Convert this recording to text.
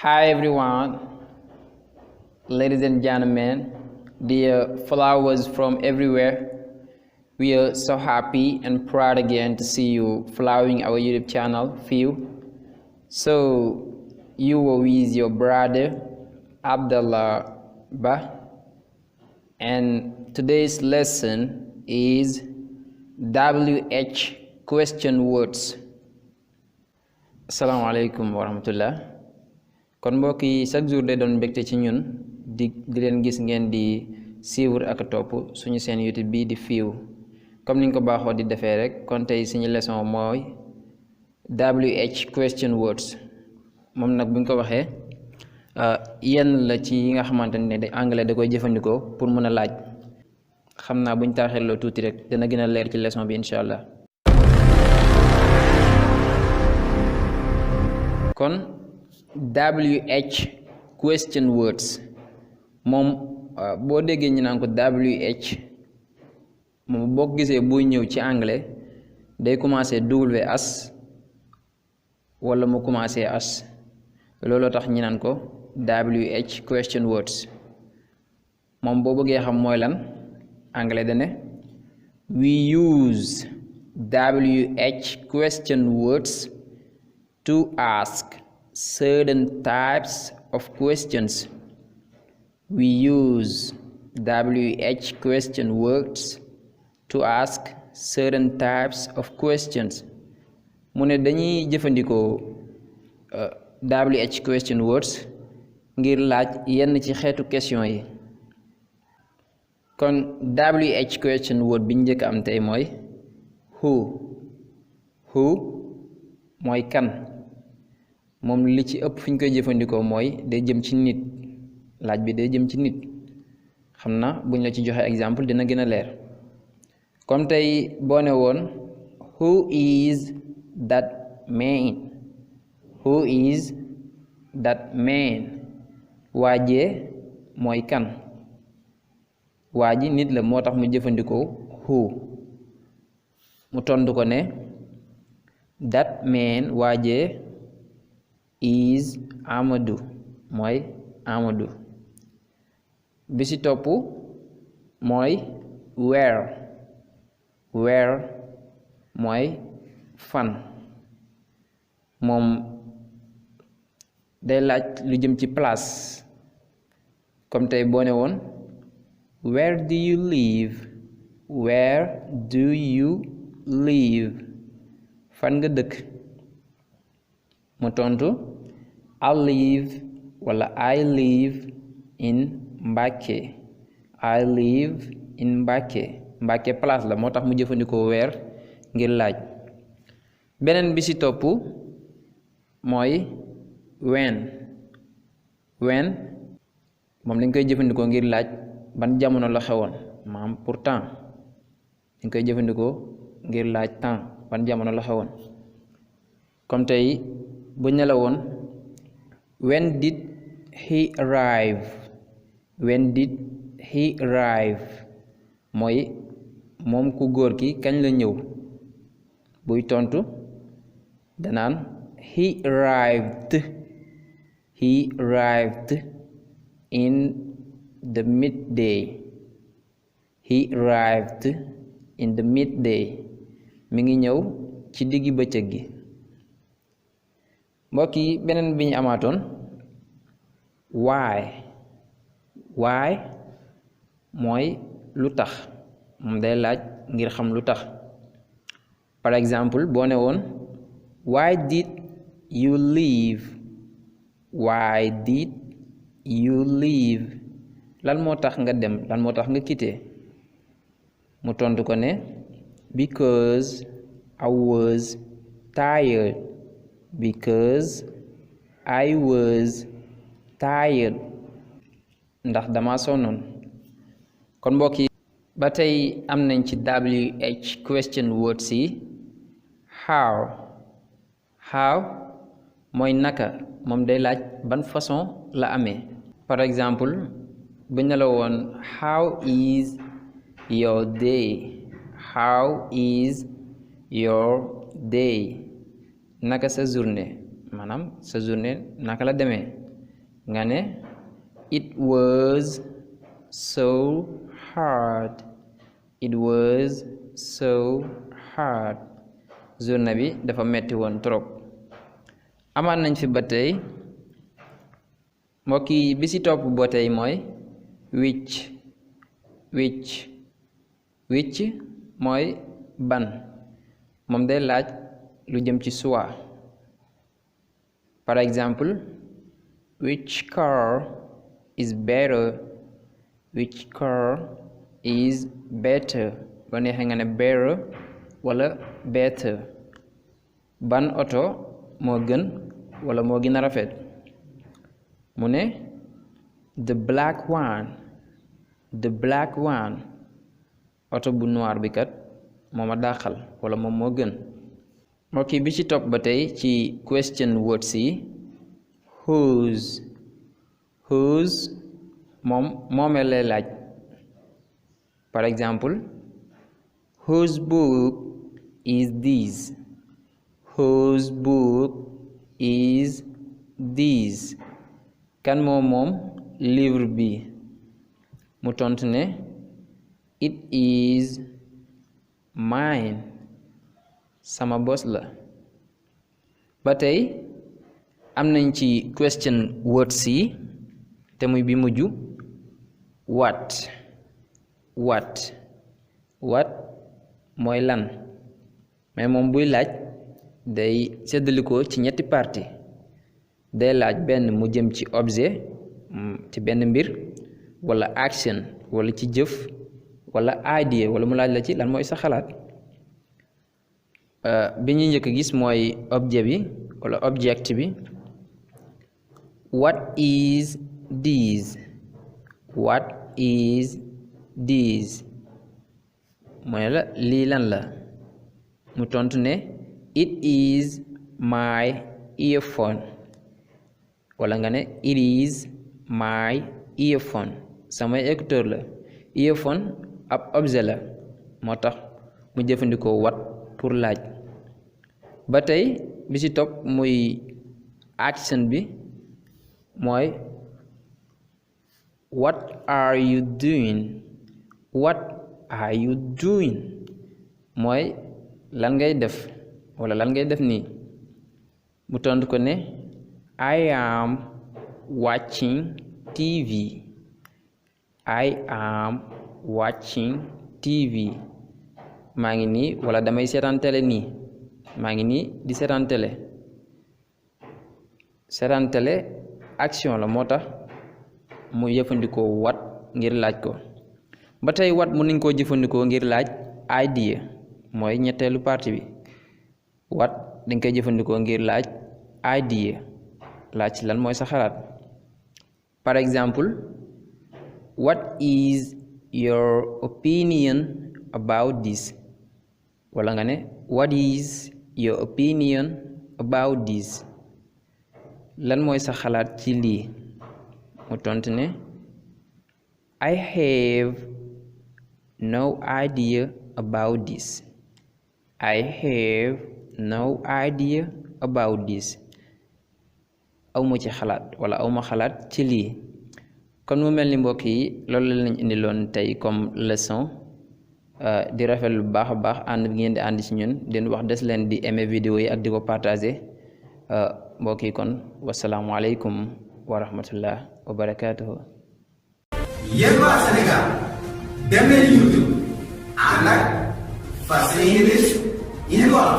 Hi everyone, ladies and gentlemen, dear followers from everywhere. We are so happy and proud again to see you following our YouTube channel, Few. So, you were with your brother, Abdullah Ba, and today's lesson is WH question words. Assalamu alaikum wa rahmatullah. Kon mbokk yi chaque jour day doon mbégte ci ñun di leen gis ngeen di suivre ak topp suñu seen YouTube bii di Few comme niñ ko baaxoo di defee rek kon tey suñu leçon mooy WH question words moom nag buñ ko waxee yenn la ci yi nga xamante ne de anglais da koy jëfandikoo pour mën a laaj xam naa buñ taaxeeloo tuuti rek dina gën a leer ci leçon bi incha allah. kon WH question words moom boo déggee ñu naan ko WH moom boo ko gisee buy ñëw ci anglais day commencer WS wala mu commencer S looloo tax ñu naan ko WH question words moom boo bëggee xam mooy lan anglais da ne we use WH question words to ask certain types of questions. We use WH question words to ask certain types of questions. Mu ne dañuy jëfandikoo WH question words ngir laaj yenn ci xeetu question yi. Kon WH question word bi njëkk am tey mooy who mooy kan. moom li ci ëpp fi ñu koy jëfandikoo mooy day jëm ci nit laaj bi day jëm ci nit xam na buñ la ci joxe exemple dina gën a leer comme tey boo ne woon who is that man waajee mooy kan waa ji nit la moo tax mu jëfandikoo who mu tontu ko ne that man waajee is Amadou mooy Amadou bi ci topp mooy where mooy fan moom day laaj lu jëm ci place comme tey boo ne woon where do you live fan nga dëkk mu tontu I live wala I live in Mbàkke Mbàkke place la moo tax mu jëfandikoo weer ngir laaj beneen bi ci topp mooy when moom dañ koy jëfandikoo ngir laaj ban jamono la xewoon maanaam pour temps dañ koy jëfandikoo ngir laaj temps ban jamono la xewoon comme tey bu ñu la woon when did he arrive mooy moom ku góor ki kañ la ñëw buy tontu danaan he arrived in the midday mi ngi ñëw ci diggi bëccëg gi mbokk yi beneen bi ñu amaatoon why mooy lu tax moom day laaj ngir xam lu tax par exemple boo ne woon why did you leave lan moo tax nga dem lan moo tax nga quitté mu tontu ko ne because I was tired ndax dama sonnoon kon mbokk yi ba tey am nañ ci WH question words yi how mooy naka moom day laaj ban façon la amee par exemple bu ñu la woon how is your day naka sa journée maanaam sa journée naka la demee nga ne it was so hard. It was so hard. Journée bi dafa metti woon trop. Amaan nañ fi ba tey mbokk yi bi ci topp ba tey mooy which mooy ban moom day laaj lu jëm ci choix. Par exemple, which car is better? Which car is better? Ba neexee nga ne better wala better. Ban oto moo gën wala moo gën a rafet? Mu ne the black one. The black one. Oto bu noir bi kat moo ma dàqal wala moom moo gën. mbokk yi bi ci topp ba tey ci question words yi whose moomee lay laaj. Par exemple, whose book is this? Whose book is this? Kan moom livre bi? Mu tontu ne it is mine. Sama bos la. Ba tey am nañ ci question words yi te muy bi mujj what mooy lan mais moom buy laaj day séddalikoo ci ñetti partie. Day laaj benn mu jëm ci objet ci benn mbir wala action wala ci jëf wala idea wala mu laaj la ci lan mooy sa xalaat. bi ñu njëkk gis mooy objet bi wala object bi. What is this? What is this? mooy la lii lan la? Mu tontu ne it is my earphone wala nga ne it is my earphone. Samay écouteur la. Earphone ab objet la moo tax mu jëfandikoo what pour laaj. Ba tey bi ci topp muy action bi mooy what are you doing? What are you doing? mooy lan ngay def wala lan ngay def nii. Mu tontu ko ne I am watching TV. I am watching TV. maa ngi nii wala damay seetaan télé nii. maa ngi nii di seetaan télé. seetaan télé action la moo tax mu jëfandikoo what ngir laaj ko. ba tey what mun nañ koo jëfandikoo ngir laaj idea mooy ñetteelu partie bi. what dañ koy jëfandikoo ngir laaj idea laaj lan mooy sa xalaat. Par exemple, what is your opinion about this? wala nga ne what is your opinion about this? lan mooy sa xalaat ci lii? mu tontu ne I have no idea about this. I have no idea about this. awma ci xalaat wala awma xalaat ci lii. kon mu mel ni mbokk yi loolu lañ indiloon tey comme leçon. di rafet lu baax a baax ànd bi ngeen di ànd ci ñun den wax des leen di aimer vidéo yi ak di ko partager. mbokk yi kon wasalaamualeykum wa rahmatullah wa barakaatuhu. yéen waa Sénégal dem leen YouTube ànd ak English in Wolof.